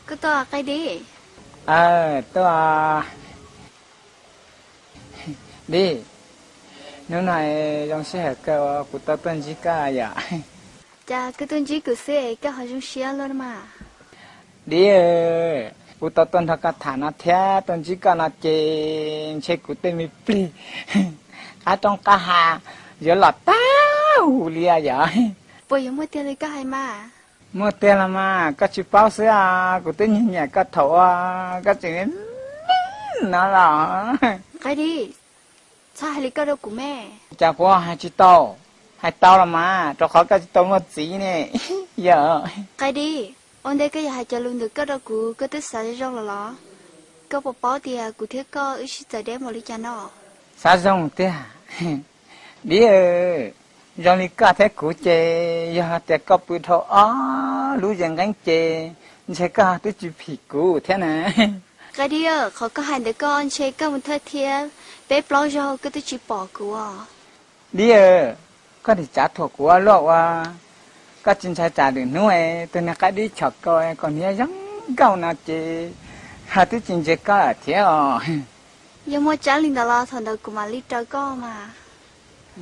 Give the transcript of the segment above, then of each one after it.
Koj tuaj Qaib Dib? Aw, tuaj. Dib, hnub no zoo sij hawm kawg uas kuv tau tuaj ntsib koj yom. Cas koj tuaj ntsib kuv xwb koj ho zoo siab luaj mas? Dib, kuv tau tuaj nrog koj tham no thiab tuaj ntsib koj no ces ntshe kuv tej me plig qab roob qab hav yuav los tag huv li yom. Puas yuav muaj tiag li koj hais mas? Muaj tiag los mas, koj tsis paub xwb os, kuv twb nyiam nyiam koj thaum uas koj tseem me me no los. Qaib Dib, txhob hais li koj rau kuv me. Cas kuv hais tsis tau? Hais tau los mas, rau qhov koj tsis tau muaj txiv ne yom. Qaib Dib, ua ntej koj yuav hais cov lus ntawm koj rau kuv, koj twb xav zoo lawm los? Koj puas paub tias kuv thiab koj wb sib txawv deb npaum li cas no? Xav zoo tiag. Dib, zoo li koj thiab kuv ces yog tias koj pw dhau ob lub ze nqeeb ces ntshe koj twb tsis phim kuv thiab na. Qaib Dib, qhov koj hais ntawd koj ntshe koj mus thawj thiab peb plaub zaug koj twb tsis pom kuv os. Dib, koj nim tsav thuam kuv ua luaj ua, koj tsis ntshai tsam lwm hnub tus niag Qaib Dib chom koj kom hniav zoo nkauj no ces ho twb tsis ntsia koj lawm thiab os. Yog muaj tsav li ntawd los thaum ntawd kuv mam li raws koj mas.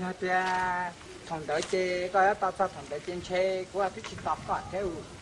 Yog tias thaum ntawd ces koj yuav tos txog thaum ntawd ces ntshe kuv twb tsis tos koj thiab.